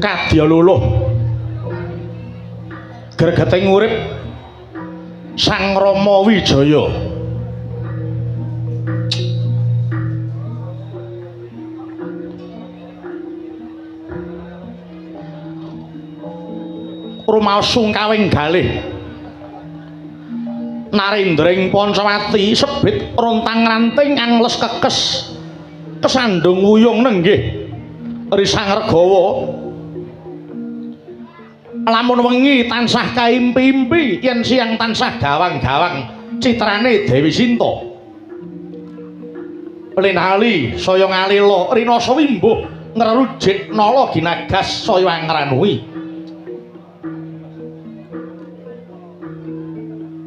Kadya luluh gregeting urip Sang Rama Wijaya. Rumaos sungkawing galih Narendra ing Pancawati sebit rontang ranting angles kekes kesandung wuyung nenggih Risang Regawa. Lamun wengi tansah kaimpi-impi yen siang tansah gawang-gawang citrane Dewi Sinta. Linali saya ngalila rinasa wimbuh ngrerujit nala ginagas saya angranui.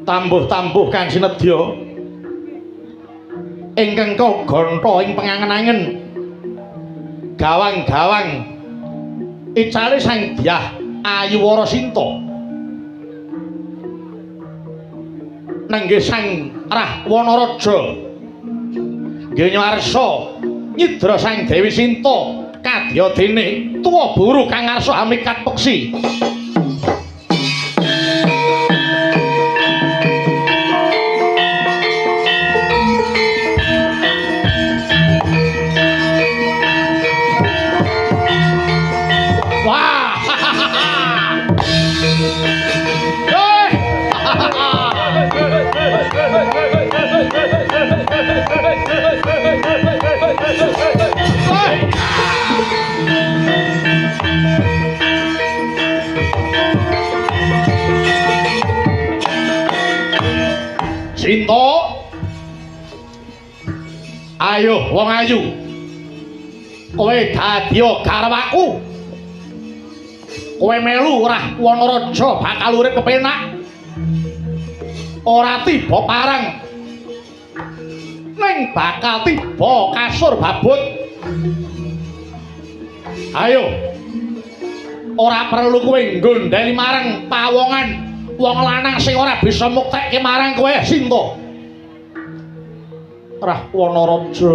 Tambuh-tambuh kang sinedya ingkang kagonta ing pengangen-angen gawang-gawang icale Sang Dyah Ayu Warasinta nenggih Sang Rahwanaraja nggih nyarsa nyidra Sang Dewi Sinta kadya dene tuwa buru kang ngarsa amikat peksi. Sinta, ayo wong ayu, kowe dadiya garwaku, kowe melu Rahwanaraja bakal urip kepenak, ora tiba parang, ning bakal tiba kasur babut. Ayo, ora perlu kowe nggondheli marang pawongan wong lanang sing ora bisa muktekke marang kowe Sinta. Rahwanaraja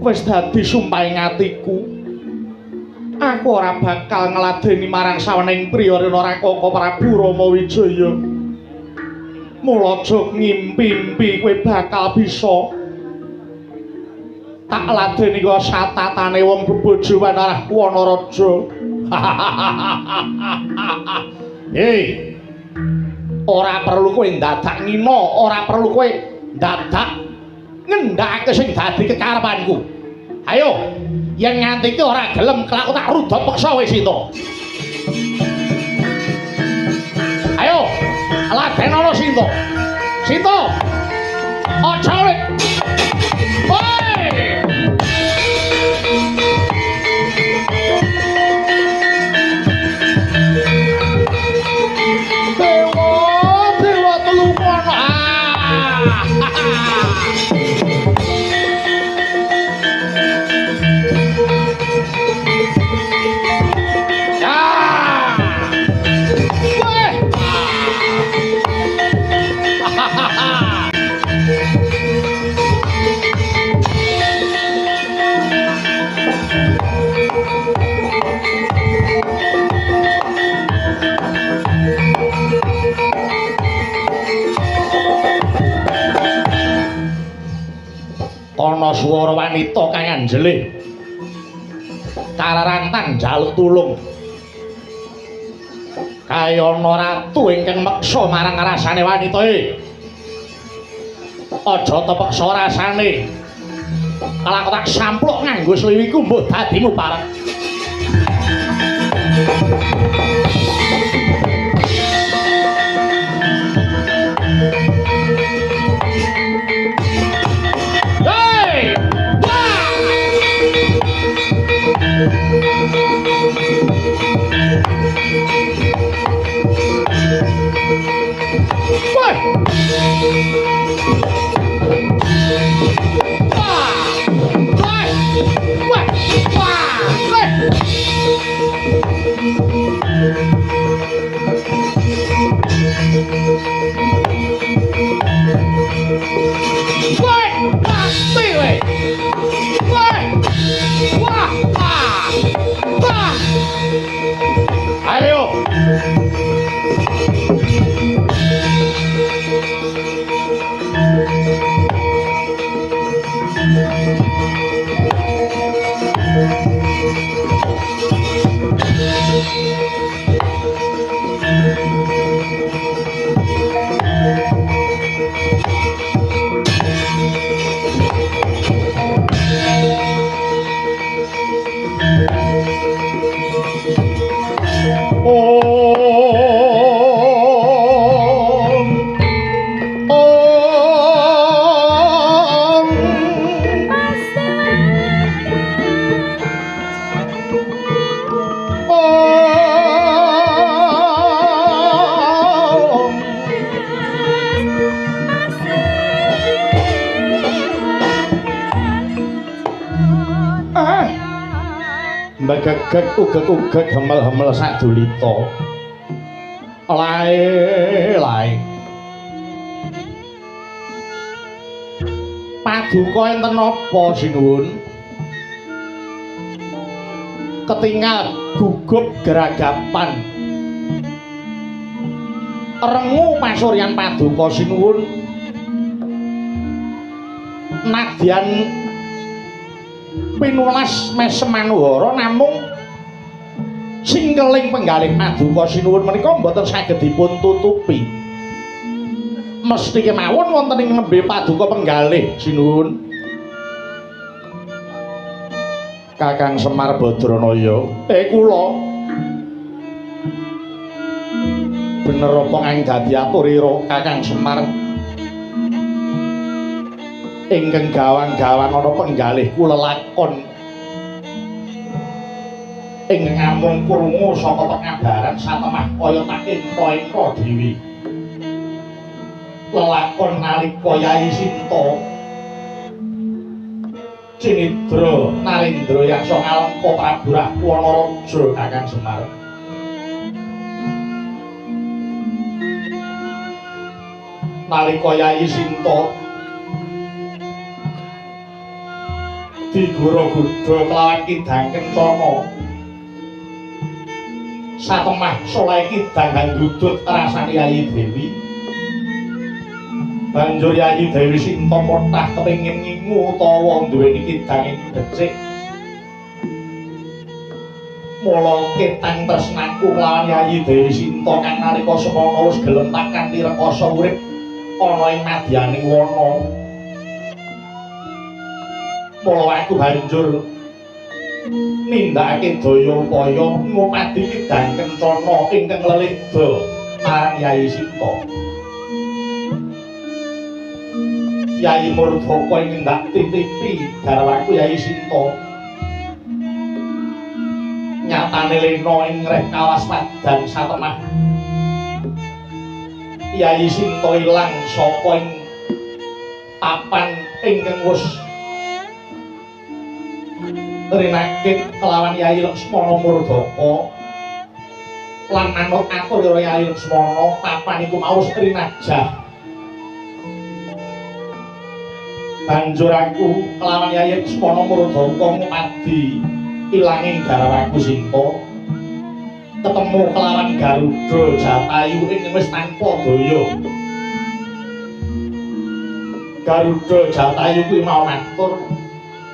wis dadi sumpahing atiku, aku ora bakal ngladeni marang sawening priya rena Rakaka Prabu Rama Wijaya. Mula aja ngimpi-impi kowe bakal bisa tak ladeni kaya satatane wong bebojoan Rahwanaraja. Hei, ora perlu kowe ndadak ngina, ora perlu kowe ndadak ngendhakake sing dadi kekarepanku. Ayo, yen nganti iki ora gelem kelak tak rudha peksa kowe Sinta. Ayo, ladenono Sinta. Sinta, aja urip. Woi! Ana swara wanita kang anjelih kararantang njaluk tulung. Kaya ana ratu ingkang meksa marang rasane wanita e. Aja tepeksa rasane. Kelak tak sampluk nganggo sliwiku mbuh dadimu parek. Wah! Wah! Wah! Wah! Mbegegeg ugeg-ugeg hemel-hemel sadulita. Lae lae. Paduka enten napa sinuwun? Ketingal gugup geragapan. Rengu pasuryan paduka sinuwun. Nadyan pinulas mesem manuhara namung singkeling penggalih paduka sinuwun menika mboten saged dipun tutupi. Mesti kemawon wonten ing nembe paduka penggalih sinuwun. Kakang Semar Badranaya, kula bener apa kang dadi aturira Kakang Semar? Ingkang gawang-gawang ana penggalih kula lakon ingkang amung krungu saka pengabaran satemah kaya tak ento-ento dhewe. Lelakon nalika Yai Sinta Cinidra Narendra Yaksa Ngalengka Prabu Rahwanaraja Kakang Semar. Nalika Yai Sinta digoro-godha kelawan kidang kencana, satemah soleh kidang gandudut rasane Yayi Dewi. Banjur Yayi Dewi Sinta motah kepengin ngingu utawa nduweni kidang ing becik. Mula ketang tresnaku kelawan Yayi Dewi Sinta kang nalika semana wis gelem tak kanthi rekasa urip ana ing madyaning wana. Mula aku banjur nindakake daya upaya ngupadi kidang kencana ingkang lelida marang Yayi Sinta. Yayi Murdaka ingkang ndak titipi garwaku Yayi Sinta. Nyatane lena ing reh kawaspadan satemah Yayi Sinta ilang saka ing papan ingkang wis rinakit kelawan Yayi Laksmana Murdaka lan manut atur Yayi Laksmana papan iku mau wis rinajah. Banjur aku kelawan Yayi Laksmana Murdaka ngupadi ilanging garwaku Sinta ketemu kelawan Garuda Jatayu ing wis tanpa daya. Garuda Jatayu kuwi mau matur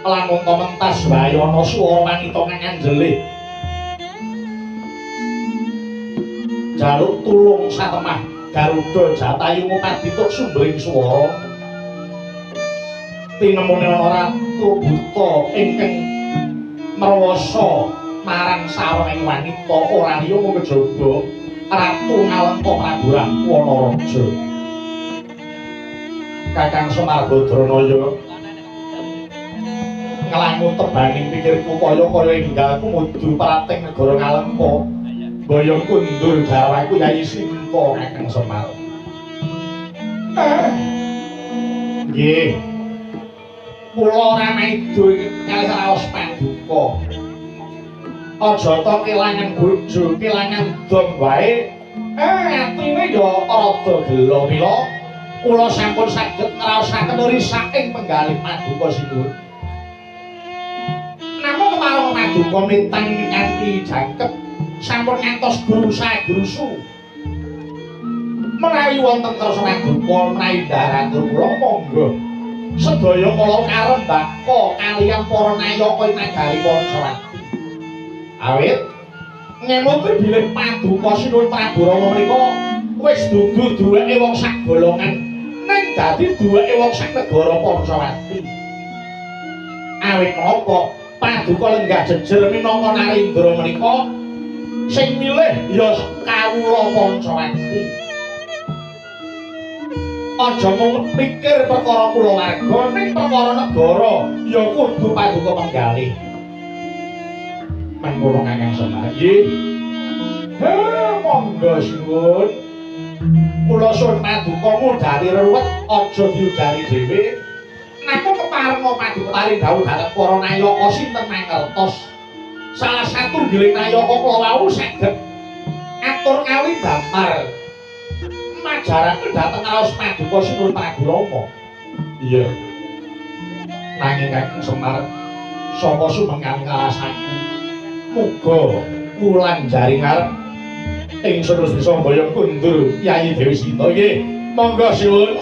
lamun to mentas wae ana swara wanita kang anjelih jaluk tulung satemah Garuda Jatayu ngupadi tuk sumbering swara. Tinemune ana ratu buta ingkang merwasa marang sawening wanita ora liya mung kejaba Ratu Ngalengka Prabu Rahwanaraja. Kakang Semar Badranaya nglangu tebaning pikirku kaya-kaya enggalku mudu prating negara Ngalengka boyong kundur garwaku Yayi Sinta Kakang Semar. Nggih. Kula ora maido kalih raos paduka. Aja to kelangan bojo, kelangan dom wae. Atine ya rada gela mila kula sampun saged ngraosaken risaking penggalih paduka sinuwun. Namung kepareng paduka mitang kanthi jangkep sampun ngantos grusa-grusu. Menawi wonten kersa paduka menawi ndaratur kula monggo. Sedaya kala karembaka kaliyan para nayaka ing nagari Pancawati. Awit ngemuti bilih paduka Sinuwun Prabu Rama menika wis dudu duweke wong sak golongan ning dadi duweke wong sak negara Pancawati. Awit menapa paduka lenggah jejer minangka Narendra menika sing milih ya kawula Pancawati. Aja mung mikir perkara kulawarga ning perkara negara ya kudu paduka penggalih. Mengkono Kakang Semar. Nggih. Monggo sinuwun. Kula suwun paduka ngudari ruwet aja diudari dhewe. Namung keparenga paduka paring dawuh dhateng para nayaka sinten mangertos. Salah satunggiling nayaka kula wau saged atur kali damar majaraken dhateng raos paduka Sinuwun Prabu Rama. Iya. Nanging Kakang Semar saka sumengang karasaku muga wulan jari ngarep ingsun wis bisa mboyong kundur Yayi Dewi Sinta. Nggih, monggo siwun.